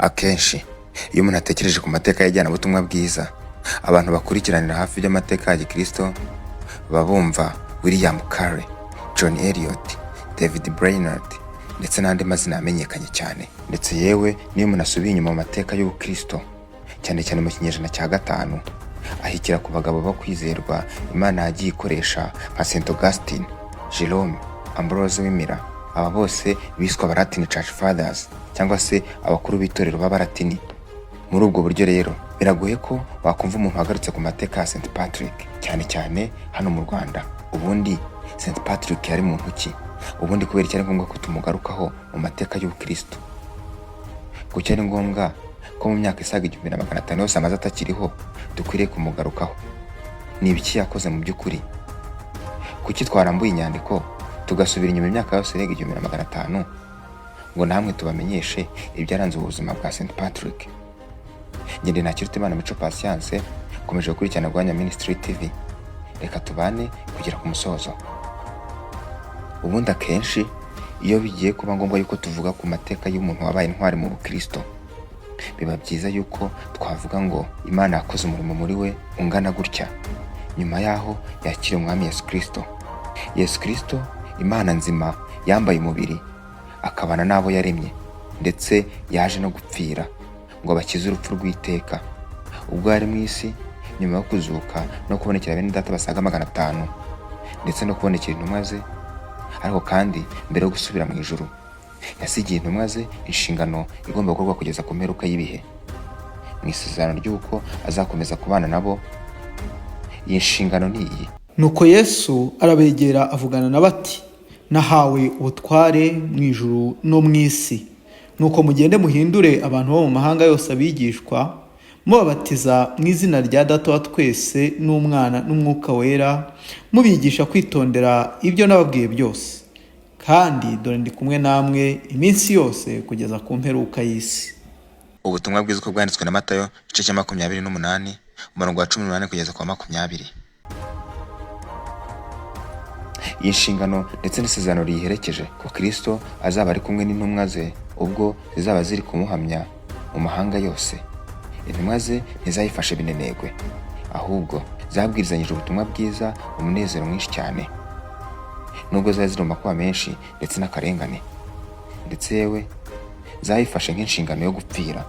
Akenshi iyo umuntu atekereje ku mateka y'ijyanabutumwa bwiza, abantu bakurikiranira hafi iby'amateka ya gikristo baba bumva William Carey, John Eliot, David Brainerd ndetse n'andi mazina yamenyekanye cyane. Ndetse yewe n'iyo umuntu asubiye inyuma mu mateka y'ubukristo, cyane cyane mu kinyejana cya gatanu, ahikira ku bagabo bo kwizerwa Imana yagiye ikoresha nka St Augustine, Jerome, Ambrose w'i Milan. Aba bose biswe Abalatini Church Fathers cyangwa se abakuru b'itorero b'Abalatini. Muri ubwo buryo rero biragoye ko wakumva umuntu wagarutse ku mateka ya St Patrick, cyane cyane hano mu Rwanda. Ubundi St Patrick yari muntu ki? Ubundi kubera iki ari ngombwa ko tumugarukaho mu mateka y'ubukristo? Kuki ari ngombwa ko mu myaka isaga 1500 yose amaze atakiriho dukwiriye kumugarukaho? Ni ibiki yakoze mu by'ukuri? Kuki twarambuye inyandiko tugasubira inyuma imyaka yose irenga 1500 ngo namwe tubamenyeshe ibyaranze ubuzima bwa St Patrick? Ngende Ntakirutimana Mico Patience, ukomeje gukurikirana Rwanda Ministry TV. Reka tubane kugera ku musozo. Ubundi akenshi iyo bigiye kuba ngombwa yuko tuvuga ku mateka y'umuntu wabaye intwari mu bukristo, biba byiza yuko twavuga ngo Imana yakoze umurimo muri we ungana gutya nyuma y'aho yakiriye Umwami Yesu Kristo. Yesu Kristo, Imana nzima yambaye umubiri akabana n'abo yaremye, ndetse yaje no gupfira ngo abakize urupfu rw'iteka. Ubwo yari mu isi, nyuma yo kuzuka no kubonekera bene data basaga 500 ndetse no kubonekera intumwa ze, ariko kandi mbere yo gusubira mu ijuru, yasigiye intumwa ze inshingano igomba gukorwa kugeza ku mperuka y'ibihe, mu isezerano ry'uko azakomeza kubana nabo. Iyi nshingano ni iyi: Nuko Yesu arabegera, avugana na bati: "Nahawe ubutware mu ijuru no mu isi. Nuko mugende muhindure abantu bo mu mahanga yose abigishwa, mubabatiza mu izina rya Data wa twese n'Umwana n'Umwuka Wera, mubigisha kwitondera ibyo nababwiye byose. Kandi dore ndi kumwe namwe iminsi yose kugeza ku mperuka y'isi." Ubutumwa bwiza uko bwanditswe na Matayo, igice cya 28, umurongo wa 18 kugeza ku wa 20. Iyi nshingano ndetse n'isezerano riyiherekeje ko Kristo azaba ari kumwe n'intumwa ze ubwo zizaba ziri kumuhamya mu mahanga yose, intumwa ze ntizayifashe binenegwe, ahubwo zabwirizanyije ubutumwa bwiza umunezero mwinshi cyane, nubwo zari ziri mu makuba menshi ndetse n'akarengane. Ndetse yewe zayifashe nk'inshingano yo gupfira.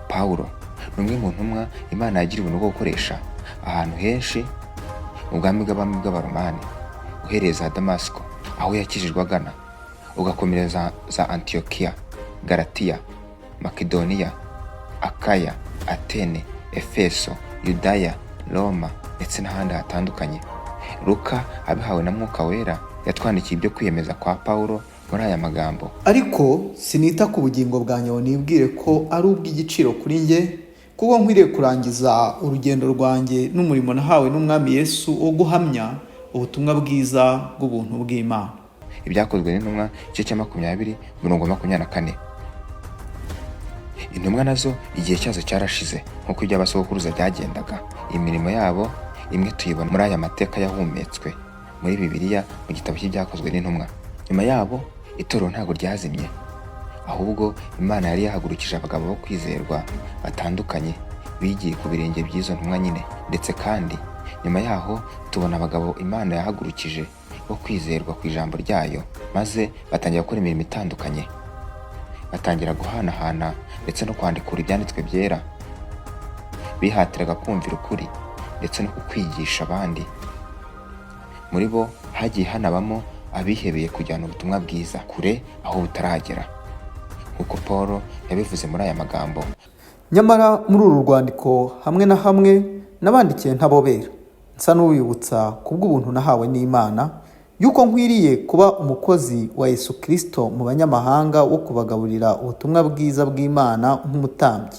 Pawulo ni umwe mu ntumwa Imana yagiriye ubuntu bwo gukoresha ahantu henshi mu bwami bw'abami bw'Abaromani, uhereye za Damasiko aho yakijijwe agana, ugakomereza za Antiyokiya, Galatiya, Makedoniya, Akaya, Atene, Efeso, Yudaya, Roma ndetse n'ahandi hatandukanye. Luka abihawe na Mwuka Wera yatwandikiye ibyo kwiyemeza kwa Pawulo muri aya magambo: "Ariko sinita ku bugingo bwanjye ngo nibwire ko ari ubw'igiciro kuri njye, kuko nkwiriye kurangiza urugendo rwanjye n'umurimo nahawe n'Umwami Yesu wo guhamya ubutumwa bwiza bw'ubuntu bw'Imana." Ibyakozwe n'Intumwa, igice cya 20, umurongo wa 24. Intumwa nazo igihe cyazo cyarashize nk'uko iby'abasogokuruza byagendaga. Imirimo yabo imwe tuyibona muri aya mateka yahumetswe muri Bibiliya mu gitabo cy'Ibyakozwe n'Intumwa. Nyuma yabo itorero ntabwo ryazimye, ahubwo Imana yari yahagurukije abagabo bo kwizerwa batandukanye bigiye ku birenge by'izo ntumwa nyine. Ndetse kandi nyuma yaho tubona abagabo Imana yahagurukije bo kwizerwa ku ijambo ryayo, maze batangira gukora imirimo itandukanye, batangira guhanahana ndetse no kwandikura ibyanditswe byera. Bihatiraga kumvira ukuri ndetse no kukwigisha abandi. Muri bo hagiye hanabamo abihebeye kujyana ubutumwa bwiza kure aho butaragera, nk'uko Paul yabivuze muri aya magambo: "Nyamara muri uru rwandiko hamwe na hamwe nabandikiye ntabobera, nsa n'ubibutsa kubw'ubuntu nahawe n'Imana yuko nkwiriye kuba umukozi wa Yesu Kirisito mu banyamahanga, wo kubagaburira ubutumwa bwiza bw'Imana nk'umutambyi,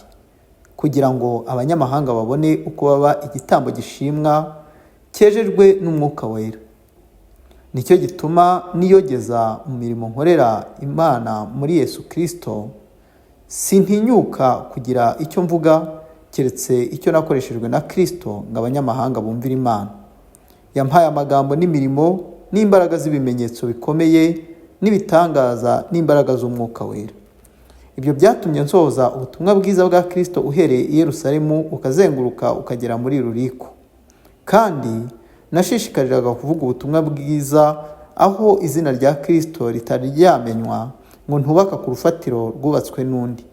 kugira ngo abanyamahanga babone uko baba igitambo gishimwa cyejejwe n'Umwuka Wera. Nicyo gituma niyogeza mu mirimo nkorera Imana muri Yesu Kirisito. Sintinyuka kugira icyo mvuga keretse icyo nakoreshejwe na Kirisito ngo abanyamahanga bumvire Imana. Yampaye amagambo n'imirimo n'imbaraga z'ibimenyetso bikomeye n'ibitangaza n'imbaraga z'Umwuka Wera." Ibyo byatumye nsohoza ubutumwa bwiza bwa Kristo uhereye i Yerusalemu ukazenguruka ukagera muri Ruriko. Kandi nashishikariraga kuvuga ubutumwa bwiza aho izina rya Kristo ritari ryamenywa, ngo ntubaka ku rufatiro rwubatswe n'undi,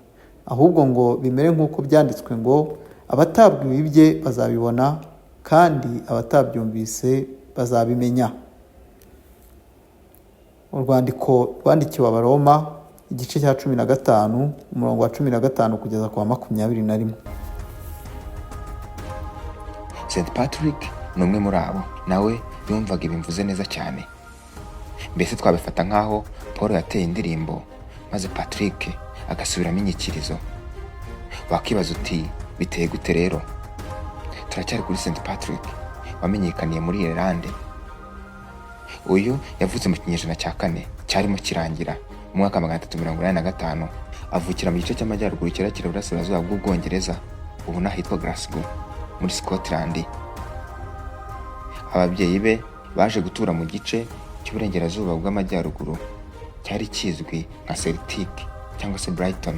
ahubwo ngo bimere nk'uko byanditswe ngo abatabwiwe ibye bazabibona, kandi abatabyumvise bazabimenya. Urwandiko rwandikiwe Abaroma, igice cya 15, umurongo wa 15 kugeza ku wa 21. St Patrick ni umwe muri abo, nawe yumvaga ibi mvuze neza cyane. Mbese twabifata nk'aho Paul yateye indirimbo maze Patrick agasubiramo inyikirizo. Wakibaza uti: "Biteye gute rero?" Turacyari kuri St Patrick wamenyekaniye muri Irlande. Uyu yavutse mu kinyejana cya kane cyarimo kirangira, mu mwaka 385, avukira mu gice cy'amajyaruguru cyerekera iburasirazuba bw'Ubwongereza, ubu ni ahitwa Glasgow muri Scotland. Ababyeyi be baje gutura mu gice cy'uburengerazuba bw'amajyaruguru cyari kizwi nka Celtic cyangwa se Brighton,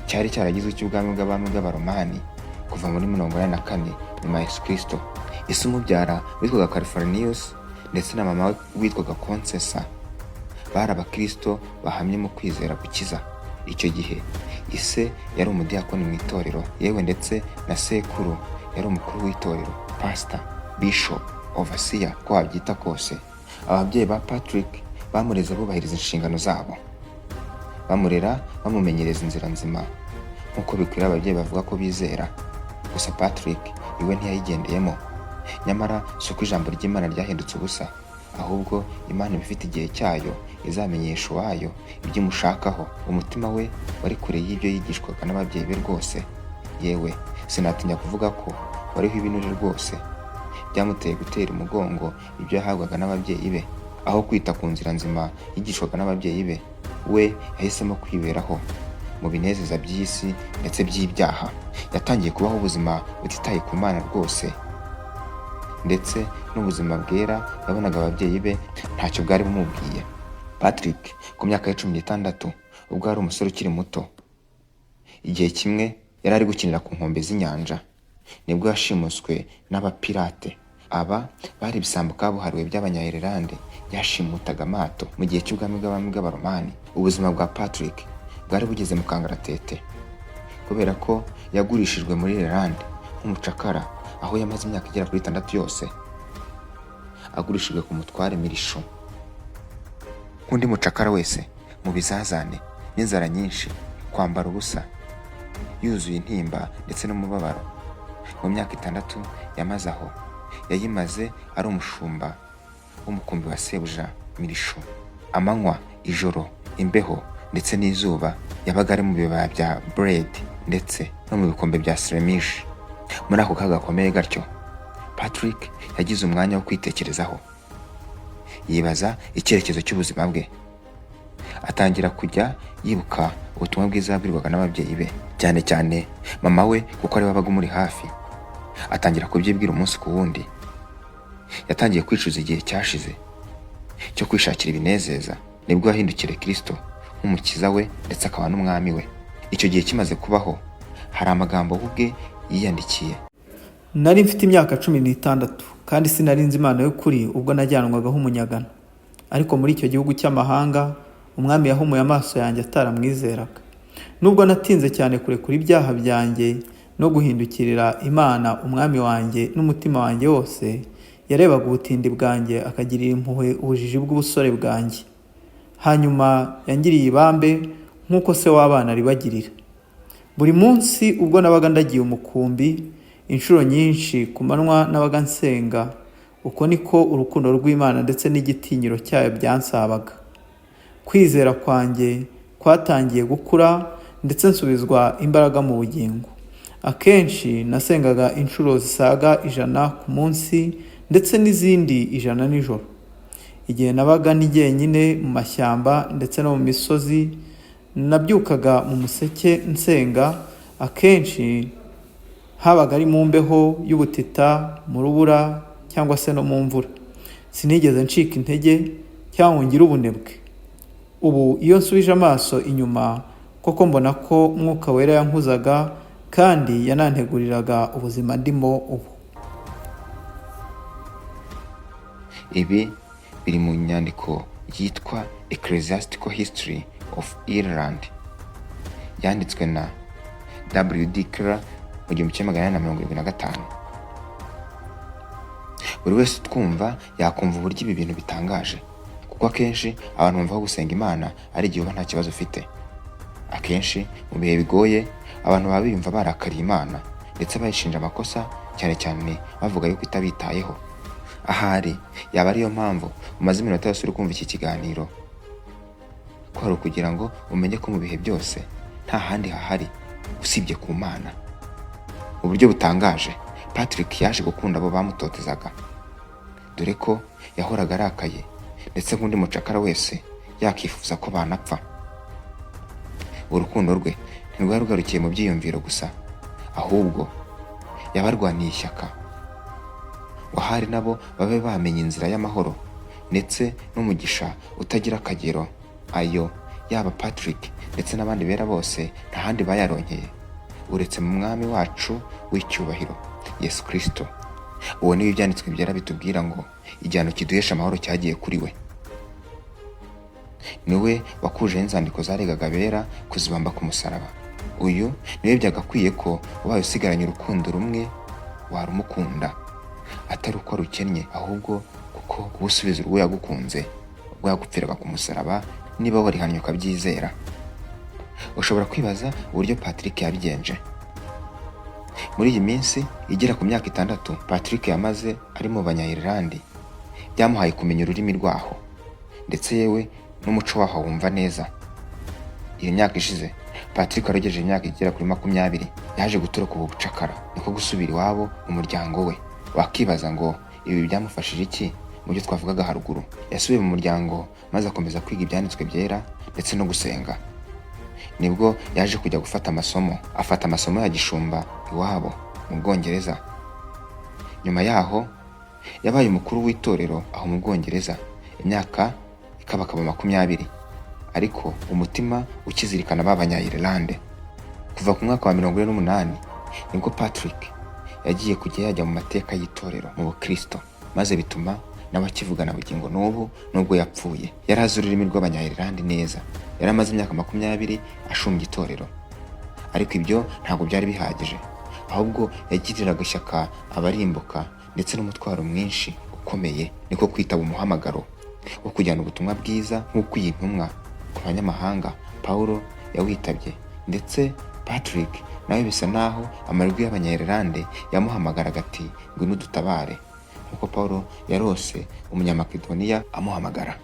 cyari cyaragizwe cy'ubwami bw'abami bw'Abaromani kuva muri 84 nyuma ya Yesu Kristo. Ise umubyara witwaga Californius ndetse na mama we witwaga Consesa bari abakristo bahamye mu kwizera gukiza. Icyo gihe ise yari umudiyakoni mu itorero, yewe ndetse na sekuru yari umukuru w'itorero, pastor, bishop, overseer, ko wabyita kose. Ababyeyi ba Patrick bamureze bubahiriza inshingano zabo, bamurera bamumenyereza inzira nzima nk'uko bikwiriye ababyeyi bavuga ko bizera. Gusa Patrick iwe ntiyayigendeyemo. Nyamara si uko ijambo ry'Imana ryahindutse ubusa, ahubwo Imana iba ifite igihe cyayo izamenyesha uwayo ibyo imushakaho. Umutima we wari kure y'ibyo yigishwaga n'ababyeyi be rwose, yewe sinatinya kuvuga ko wariho ibinure rwose. Byamuteye gutera umugongo ibyo yahabwaga n'ababyeyi be. Aho kwita ku nzira nzima yigishwaga n'ababyeyi be, we yahisemo kwiberaho mu binezeza by'isi ndetse by'ibyaha. Yatangiye kubaho ubuzima butitaye ku Mana rwose, ndetse n'ubuzima bwera yabonaga ababyeyi be ntacyo bwari bumubwiye. Patrick ku myaka ye 16, ubwo yari umusore ukiri muto, igihe kimwe yari ari gukinira ku nkombe z'inyanja, nibwo yashimuswe n'abapirate. Aba bari ibisambo kabuhariwe by'Abanya-Irlande byashimutaga amato mu gihe cy'ubwami bw'abami bw'Abaromani. Ubuzima bwa Patrick bwari bugeze mu kangaratete kubera ko yagurishijwe muri Irlande nk'umucakara, aho yamaze imyaka igera kuri 6 yose agurishijwe ku mutware Mirisho. Nk'undi mucakara wese, mu bizazane n'inzara nyinshi, kwambara ubusa, yuzuye intimba ndetse n'umubabaro. Mu myaka 6 yamaze aho, yayimaze ari umushumba w'umukumbi wa sebuja Mirisho. Amanywa, ijoro, imbeho ndetse n'izuba, yabaga ari mu bibaya bya Brede ndetse no mu bikombe bya Slemish. Muri ako kaga gakomeye gatyo, Patrick yagize umwanya wo kwitekerezaho, yibaza icyerekezo cy'ubuzima bwe. Atangira kujya yibuka ubutumwa bwiza yabwirwaga n'ababyeyi be, cyane cyane mama we kuko ari we wabaga umuri hafi. Atangira kubyibwira umunsi ku wundi. Yatangiye kwicuza igihe cyashize cyo kwishakira ibinezeza. Nibwo yahindukiriye Kristo nk'umukiza we ndetse akaba n'umwami we. Icyo gihe kimaze kubaho, hari amagambo we ubwe yiyandikiye. Nari mfite imyaka 16 kandi sinari nzi Imana y'ukuri ubwo najyanwagaho umunyagano. Ariko muri icyo gihugu cy'amahanga umwami yahumuye amaso yanjye ataramwizeraga. Nubwo natinze cyane kurekura ibyaha byanjye no guhindukirira Imana umwami wanjye n'umutima wanjye wose, yarebaga ubutindi bwanjye akagirira impuhwe ubujiji bw'ubusore bwanjye. Hanyuma yangiriye ibambe nk'uko se w'abana aribagirira. Buri munsi ubwo nabaga ndagiye umukumbi, inshuro nyinshi ku manywa nabaga nsenga. Uko niko urukundo rw'Imana ndetse n'igitinyiro cyayo byansabaga. Kwizera kwanjye kwatangiye gukura ndetse nsubizwa imbaraga mu bugingo. Akenshi nasengaga inshuro zisaga 100 ku munsi ndetse n'izindi 100 nijoro. Igihe nabaga ndi jyenyine mu mashyamba ndetse no mu misozi, nabyukaga mu museke nsenga. Akenshi habaga ari mu mbeho y'ubutita, mu rubura cyangwa se no mu mvura. Sinigeze ncika intege cyangwa ngo ngire ubunebwe. Ubu iyo nsubije amaso inyuma, koko Koko mbona ko Mwuka Wera yankuzaga kandi yananteguriraga ubuzima ndimo ubu. Ibi biri mu nyandiko yitwa Ecclesiastical History of Ireland yanditswe na W.D. Keller mu 1875. Buri wese utwumva yakumva uburyo ibi bintu bitangaje, kuko akenshi abantu bumva ko gusenga Imana ari igihe uba nta kibazo ufite. Akenshi mu bihe bigoye abantu baba biyumva barakariye Imana ndetse bayishinja amakosa, cyane cyane bavuga yuko itabitayeho. Ahari yaba ariyo mpamvu umaze iminota yose uri kumva iki kiganiro, ko hari ukugira ngo umenye ko mu bihe byose nta handi hahari usibye ku Mana. Mu buryo butangaje, Patrick yaje gukunda abo bamutotezaga, dore ko yahoraga arakaye ndetse nk'undi mucakara wese yakifuza ko banapfa. Urukundo rwe ntirwari rugarukiye mu byiyumviro gusa, ahubwo yabarwaniye ishyaka ngo ahari nabo babe bamenya inzira y'amahoro ndetse n'umugisha utagira akagero. Ayo yaba Patrick ndetse n'abandi bera bose nta handi bayaronkeye uretse mu mwami wacu w'icyubahiro Yesu Kristo. Uwo niwe Ibyanditswe Byera bitubwira ngo igihano kiduhesha amahoro cyagiye kuri we. Niwe wakujeho inzandiko zaregaga abera kuzibamba ku musaraba. Uyu niwe byagakwiye ko ubaye usigaranye urukundo rumwe warumukunda, atari uko arukennye, ahubwo kuko kuwusubiza urwo yagukunze ubwo yagupfiraga ku musaraba, niba warihannye ukabyizera. Ushobora kwibaza uburyo Patrick yabigenje. Muri iyi minsi igera ku myaka 6 Patrick yamaze ari mu Banya-Ireland, byamuhaye kumenya ururimi rwaho ndetse yewe n'umuco waho awumva neza. Iyo myaka ishize Patrick wari imyaka igera kuri 20 yaje gutoroka ubu bucakara, niko gusubira iwabo mu muryango we. Wakibaza ngo ibi byamufashije iki mu byo twavugaga haruguru? Yasubiye mu muryango maze akomeza kwiga Ibyanditswe Byera ndetse no gusenga. Nibwo yaje kujya gufata amasomo, afata amasomo ya gishumba iwabo mu Bwongereza. Nyuma yaho yabaye umukuru w'itorero aho mu Bwongereza imyaka ikabakaba 20, ariko umutima ukizirikana ba Banya-Ireland. Kuva ku mwaka wa 48 nibwo Patrick yagiye kujya yajya mu mateka y'itorero mu bukristo, maze bituma nawe akivugana bugingo n'ubu nubwo yapfuye. Yari azi ururimi rw'Abanya-Ireland neza, yari amaze imyaka 20 ashumbye itorero. Ariko ibyo ntabwo byari bihagije, ahubwo yagiriraga ishyaka abarimbuka ndetse n'umutwaro mwinshi ukomeye, niko kwitaba umuhamagaro wo kujyana ubutumwa bwiza nk'uko iyi ntumwa ku banyamahanga Paulo yawitabye. Ndetse Patrick nawe bisa naho amajwi y'Abanya-Ireland yamuhamagaraga ati ngwino udutabare, nk'uko Paulo yarose Umunyamakedoniya amuhamagara.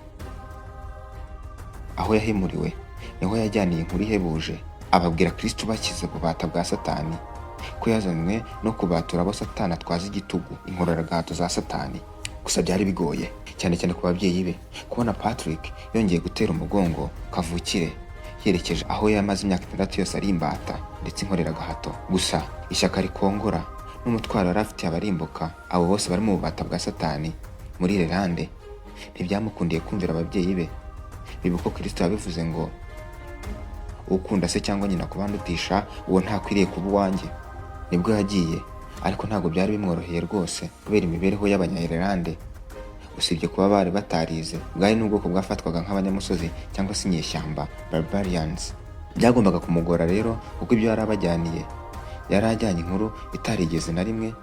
Aho yahimuriwe niho yajyaniye inkuru ihebuje, ababwira Kristo ubakiza ububata bwa Satani, ko yazanywe no kubatura abo Satani atwaza igitugu, inkororagahato za Satani. Gusa byari bigoye cyane cyane ku babyeyi be kubona Patrick yongeye gutera umugongo kavukire yerekeje aho yamaze imyaka 6 yose ari imbata ndetse inkoreragahato. Gusa ishyaka rikongora n'umutwaro yari afitiye abarimbuka abo bose bari mu bubata bwa Satani muri Irlande ntibyamukundiye kumvira ababyeyi be. Bibuka ko Kristo yabivuze ngo ukunda se cyangwa nyina kubandutisha uwo ntakwiriye kuba uwanjye. Nibwo yagiye, ariko ntabwo byari bimworoheye rwose kubera imibereho y'Abanya-Irlande. Usibye kuba bari batarize, bwari n'ubwoko bwafatwaga nk'abanyamusozi cyangwa se inyeshyamba, barbarians. Byagombaga kumugora rero, kuko ibyo yari abajyaniye, yari ajyanye inkuru itarigeze na rimwe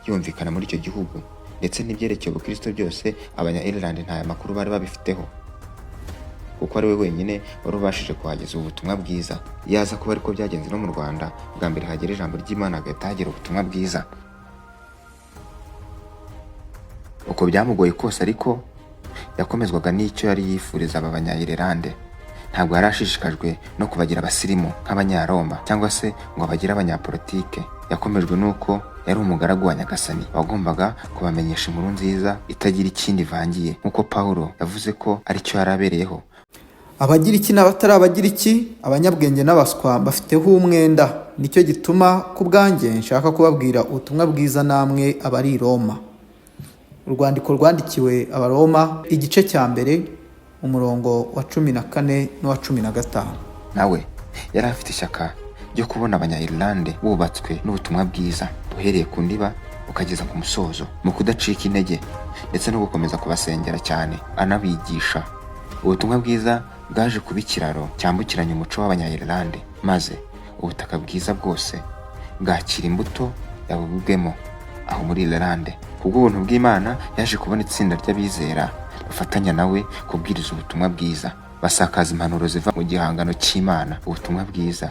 yumvikana muri icyo gihugu, ndetse n'ibyerekeye ubukristo byose Abanya Ireland nta makuru bari babifiteho, kuko ari we wenyine wari ubashije kuhageza ubu butumwa bwiza. Iyo aza kuba ariko byagenze no mu Rwanda, bwa mbere hagera ijambo ry'Imana hagahita hagera ubutumwa bwiza. Uko byamugoye kose ariko yakomezwaga n'icyo yari yifuriza aba Banya-Ireland. Ntabwo yari ashishikajwe no kubagira abasirimu nk'Abanyaroma cyangwa se ngo abagire abanyapolitike. Yakomejwe n'uko yari umugaragu wa Nyagasani wagombaga kubamenyesha inkuru nziza itagira ikindi ivangiye, nk'uko Pawulo yavuze ko aricyo yari abereyeho. Abagiriki n'abatari Abagiriki, abanyabwenge n'abaswa, bafiteho umwenda. Nicyo gituma ku bwanjye nshaka kubabwira ubutumwa bwiza namwe abari i Roma. Urwandiko rwandikiwe Abaroma, igice cya mbere, umurongo wa 14 n'uwa 15. Nawe Yari afite ishyaka ryo kubona Abanya-Irlande bubatswe n'ubutumwa bwiza, uhereye ku ndiba ukageza ku musozo, mu kudacika intege ndetse no gukomeza kubasengera cyane anabigisha. Ubutumwa bwiza bwaje kuba ikiraro cyambukiranya umuco w'Abanya-Irlande, maze ubutaka bwiza bwose bwakira imbuto yabubwemo aho muri Irlande. Kubw'ubuntu bw'Imana yaje kubona itsinda ry'abizera bafatanya nawe kubwiriza ubutumwa bwiza, basakaza impanuro ziva mu gihangano cy'Imana, ubutumwa bwiza,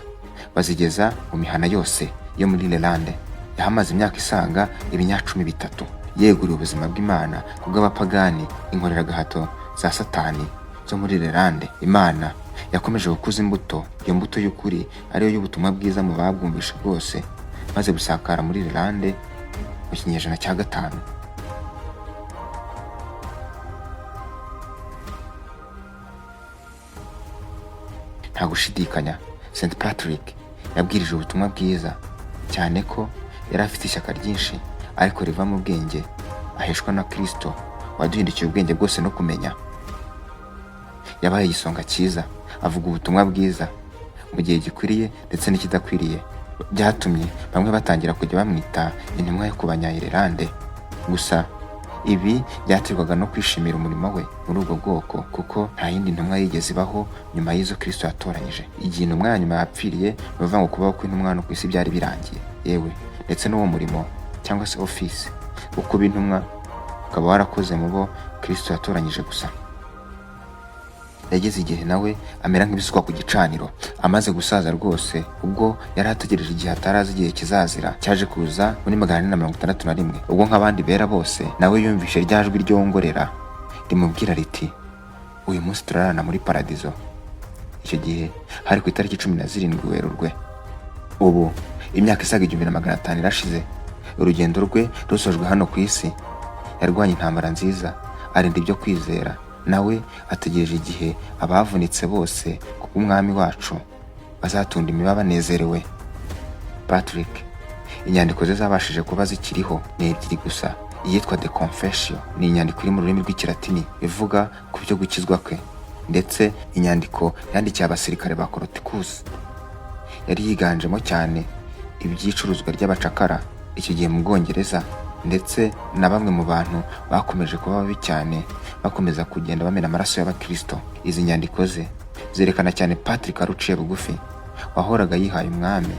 bazigeza mu mihana yose yo muri Irlande. Yahamaze imyaka isaga 300 yeguriwe ubuzima bw'Imana kubw'abapagani, inkoreragahato za Satani zo muri Irlande. Imana yakomeje gukuza imbuto, iyo mbuto y'ukuri ariyo y'ubutumwa bwiza mu babwumvishe bwose, maze busakara muri Irlande mu kinyejana cya 5. Nta gushidikanya, St Patrick yabwirije ubutumwa bwiza, cyane ko yari afite ishyaka ryinshi ariko riva mu bwenge aheshwa na Kristo waduhindukiye ubwenge bwose no kumenya. Yabaye igisonga cyiza, avuga ubutumwa bwiza mu gihe gikwiriye ndetse n'ikidakwiriye. Byatumye bamwe batangira kujya bamwita intumwa yo ku Banya-Irlande. Gusa ibi byaterwaga no kwishimira umurimo we muri ubwo bwoko, kuko nta yindi ntumwa yigeze ibaho nyuma y'izo Kristo yatoranyije. Igihe intumwa ya nyuma yapfiriye, ni ukuvuga ngo kubaho kw'intumwa hano ku isi byari birangiye, yewe ndetse n'uwo murimo cyangwa se ofisi wo kuba intumwa ukaba warakoze mu bo Kristo yatoranyije gusa. Yageze igihe nawe amera nk'ibisukwa ku gicaniro, amaze gusaza rwose, ubwo yari ategereje igihe atarazi igihe kizazira, cyaje kuza muri 461, ubwo nk'abandi bera bose nawe yumvishe rya jwi ryongorera rimubwira riti: "Uyu munsi turarana muri paradizo." Icyo gihe hari ku itariki 17 Werurwe. Ubu imyaka isaga 1500 irashize, urugendo rwe rusojwe hano ku isi. Yarwanye intambara nziza, arinda ibyo kwizera, nawe ategereje igihe abavunitse bose kubw'umwami wacu bazatunda imiba banezerewe. Patrick, inyandiko ze zabashije kuba zikiriho ni ebyiri gusa. Iyitwa The Confession ni inyandiko iri mu rurimi rw'Ikilatini ivuga ku byo gukizwa kwe, ndetse inyandiko yandikiye abasirikare ba Coroticus yari yiganjemo cyane iby'icuruzwa ry'abacakara icyo gihe mu Bwongereza, ndetse na bamwe mu bantu bakomeje kuba babi cyane, bakomeza kugenda bamena amaraso y'abakristo. Izi nyandiko ze zerekana cyane Patrick wari uciye bugufi, wahoraga yihaye umwami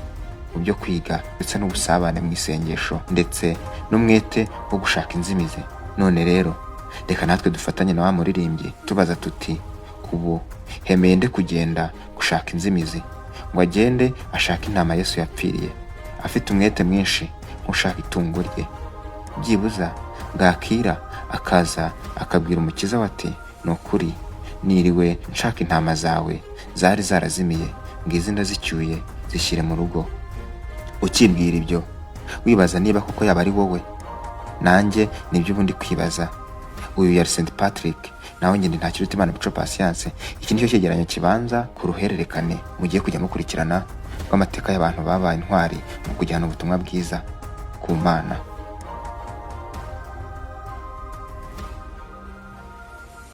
mu byo kwiga ndetse n'ubusabane mu isengesho, ndetse n'umwete wo gushaka inzimizi. None rero reka natwe dufatanye na wa muririmbyi tubaza tuti: ubu hemeye nde kugenda gushaka inzimizi, ngo agende ashake intama Yesu yapfiriye, afite umwete mwinshi nk'ushaka itungo rye? Byibuza bwakira akaza akabwira umukiza we ati: ni ukuri niriwe nshaka intama zawe zari zarazimiye, ngizi ndazicyuye, zishyire mu rugo. Ukibwira ibyo wibaza niba koko yaba ari wowe, nanjye nibyo ubundi kwibaza. Uyu yari St Patrick, nawe ngende Ntakirutimana Mico Patience. Iki nicyo cyegeranyo kibanza ku ruhererekane mugiye kujya mukurikirana rw'amateka y'abantu babaye intwari mu kujyana ubutumwa bwiza ku Mana.